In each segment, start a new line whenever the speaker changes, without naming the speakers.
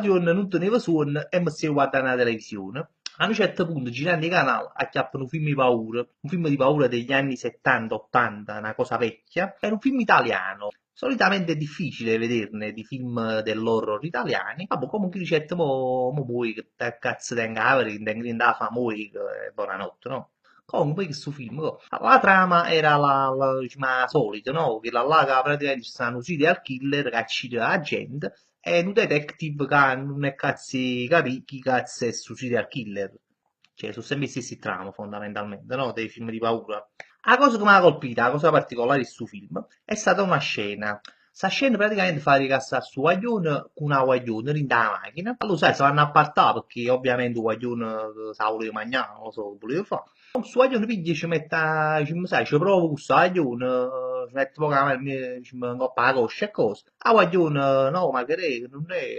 Juorno nun tenevo suonno e me stevo guardanno 'a televisione. A nu certo punto, giranno 'e canale, acchiappo nu film 'e paura, un film di paura degli anni 70, 80, 'na cosa vecchia. Era un film italiano. Solitamente è difficile vederne di film dell'horror italiani. Vabbè, comunque dicette mo, mo vuoi che cazzo tengo 'a vedè, tengo niente 'a fa, mo e buonanotte, no? Comunque questo film, la trama era la, diciamo, la solita, no? Quella là che praticamente ci sta un serial killer che uccide la gente e un detective che non è cazzo di capì chi cazzo è sto serial killer. Cioè, sono sempre gli stessi trama fondamentalmente, no? Dei film di paura. La cosa che mi ha colpito, la cosa particolare di questo film, è stata una scena. Sta scena praticamente fa ricassare sto guaglione con una guaglione dint' 'a macchina. Allora, sai, si vanno a appartà perché ovviamente il guaglione se la voleva mangiare, non lo so che voleva fare. Sto guaglione piglia e ci mette, ci, sai, ci prova con sto guaglione, ci mette poca la mano, diciamo, 'ncoppa 'a coscia e cose. 'A guaglione, no, ma che è, non è,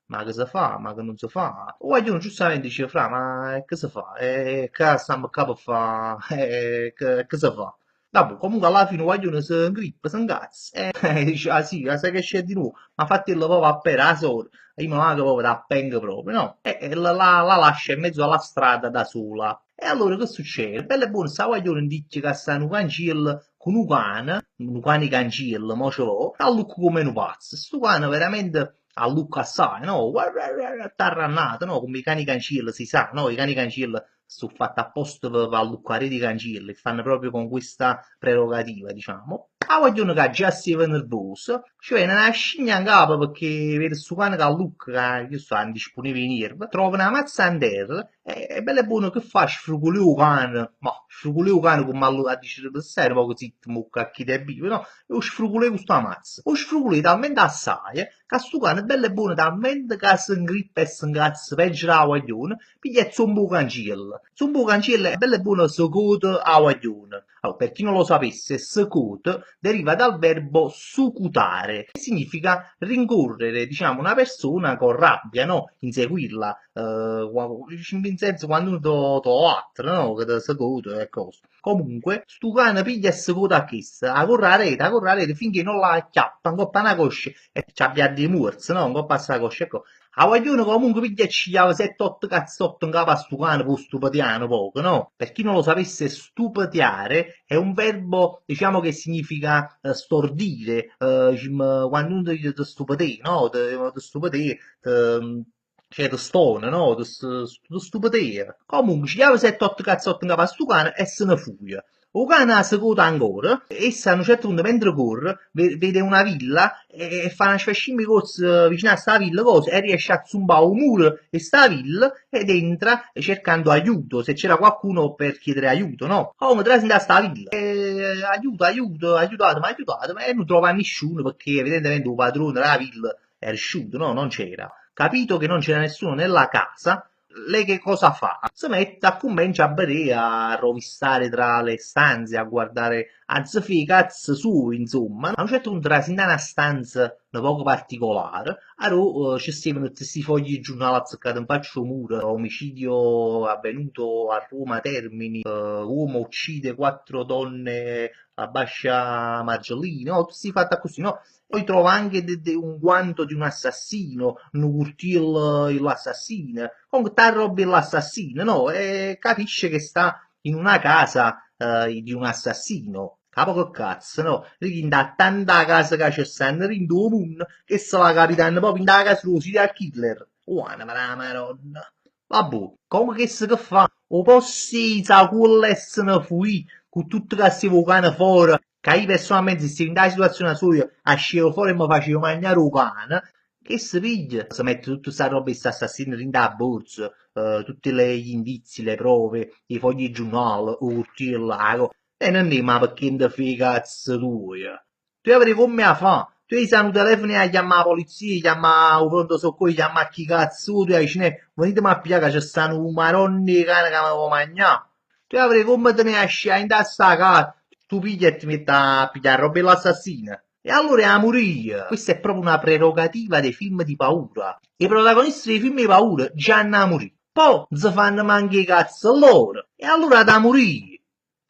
ma che si fa, ma che non si fa. 'O guaglione giustamente dice, fra, ma che si fa? E che stiamo qua per fa, che si fa? Vabbè, comunque alla fine 'o guaglione si ingrippa, si incazza e dice, ah sì, sai che c'è di nuovo? Ma fatelo proprio a pere 'a sola, io me vago proprio da appengo proprio, no? E la lascia in mezzo alla strada da sola. E allora che succede? Bello e buono, sta guaglione dice che sta in un cancello con un cane, un cane cancello, mo ce l'ho, allucca come un pazzo. Sto cane veramente allucca assai, no? Guarda, guarda, tarrannato, no? Come i cani cancello, si sa, no? I cani cancello sono fatti apposta per alluccare i cancelli, fanno proprio con questa prerogativa, diciamo. 'A guaglione che già stava nervosa, ci viene una scigna in capo perché vede sto cane che allucca, che io sto, non disponeva di nervi, trova una mazza in terra e bello e buono che fa? Sfruculea 'o cane, ma sfruculea 'o cane come a dice stai un poco zitto, mocca a chi te vive, no? E 'o sfruculea con sta mazza. 'O sfruculea talmente assai che sto cane bello e buono talmente che si ingrippa e si incazza peggio della guaglione, piglia e zompa 'o cancello. Zompa 'o cancello e bello e buono secuta 'a guaglione. Allora, per chi non lo sapesse, secuta deriva dal verbo sucutare, che significa rincorrere, diciamo, una persona con rabbia, no? Inseguirla, in senso quando uno to attra, no? Che te secuta e cose. Comunque, sto cane piglia e secuta a chesta, a correre a rete, a correre a rete, finché non la acchiappa, 'ncoppa una coscia e ci abbia dei morsi, no? 'Ncoppa a sta coscia, ecco. 'A guaglione comunque piglia e ci chiava 7-8 cazzotti in capo a sto cane per stupetiare poco, no? Per chi non lo sapesse, stupetiare è un verbo, diciamo, che significa stordire, diciamo, quando uno dice te stupetè, no? Te, te stupetè, te, cioè te stona, no? Te, te stupetè. Comunque ci chiava 7-8 cazzotti in capo a sto cane e se ne fuia. 'O cane 'a secuta ancora, essa a un certo punto mentre corre vede una villa e fa una sfascimma di corsa vicino a sta villa cosa, e riesce a zumbare un muro e sta villa ed entra cercando aiuto, se c'era qualcuno per chiedere aiuto, no? Come trase in sta villa, e, aiuto, aiuto, aiutatemi, aiutatemi, e non trova nessuno perché evidentemente il padrone della villa era uscito, no? Non c'era. Capito che non c'era nessuno nella casa, lei che cosa fa? Si mette a comincia a bere, a rovistare tra le stanze, a guardare, a zefì i cazzo su, insomma. A un certo punto trase in una stanza un poco particolare, allora ci stavano tutti questi fogli di giornale azzeccati in faccia al muro, omicidio avvenuto a Roma Termini, uomo uccide 4 donne a Bascia Margellina, no? Tutti fatti così, no? Poi trova anche un guanto di un assassino, un curtillo l'assassino, comunque ta roba l'assassino, no? E capisce che sta in una casa di un assassino. Capo che cazzo, no? Rinda tanta casa che c'è stanno rindo un mondo che se la capitano proprio in da casa del serial killer. Uana, ma la madonna. Vabbè, comunque che se che fa? O posso sa quella essere fui con tutto che si vuole cane fuori, che io personalmente se in da situazione sua uscivo fuori e mi facevo mangiare un cane, che si piglia? Si mette tutta sta roba di sta assassino in da borsa, tutti gli indizi, le prove, i fogli di giornale, il curtillo, la e non è ma perché non ti fai cazzo tuoi? Tu avrei come a fa? Tu hai un telefono a chiamare la polizia, chiama il pronto soccorso, chiama chi cazzo, tu dici, ne, venite a pigliare che c'è stanno un marone di cane che mi vuole mangiare. Tu avrei come te ne esci in sta casa, tu pigli e ti metti a pigliare roba dell'assassino. E allora è a morire. Questa è proprio una prerogativa dei film di paura. I protagonisti dei film di paura già hanno a morire. Poi non si fanno manco i cazzo loro. E allora da morire.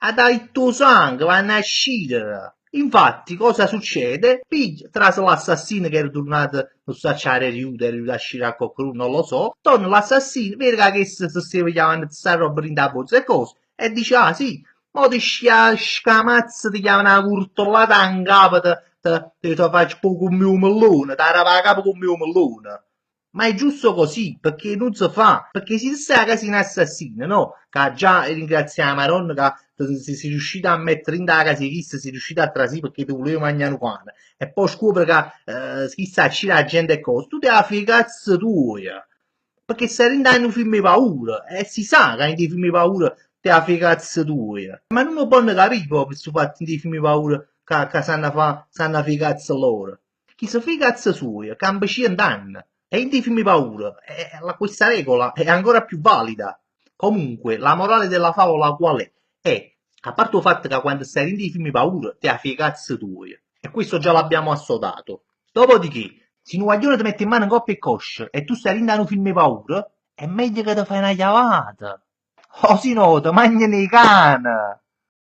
A dare il tuo sangue, vanno a uscire. Infatti, cosa succede? Piglia, trase l'assassino che era turnato, nun saccio arò era juto, era juto a scirà a coccheduno, non lo so, torna l'assassino, vede ca chesta se steva chiavanno tutt' 'sta roba dint' 'a borsa 'e cose e dice, ah sì, mo te scamazzo, te chiavo na curtellata 'ncapa, te te te te faccio po' comm' 'o mellone, t'arapo 'a capa comm' 'o mellone. Ma è giusto così, pecché nun se fa, pecché si tu stai 'a casa 'e n'assassino, no? Ca già ringrazi 'a Maronna ca te si si riuscito a mettere dint' 'a casa 'e chisto, si riuscito a trasì pecché te vuleva magnà nu cane, e poi scuopre ca chisto accide 'a gente e cose, tu t'hê 'a fa 'e cazze tuoje, pecché stai dint' 'a nu film 'e paura, e si sa ca dint' 'e film 'e paura t'hê 'a fa 'e cazze tuoje. Ma nun 'o ponno capì proprio stu fatto dint' 'e film 'e paura ca ca s'hanna fa s'hanna fa 'e cazze loro. Chi se fa 'e cazze suoje campa cient'anne e dint' 'e film 'e paura questa regola è ancora più valida. Comunque, la morale della favola qual è? È, a parte 'o fatto ca quando stai dint' 'e film 'e paura t'hê 'a fa 'e cazze tuoje, e questo già l'abbiamo assodato. Dopodiché, si nu guaglione te mette 'e mmane 'ncopp' 'e cosce e tu stai dint' 'a nu film 'e paura, è meglio ca te fai na chiavata, o si no te magnano 'e cane.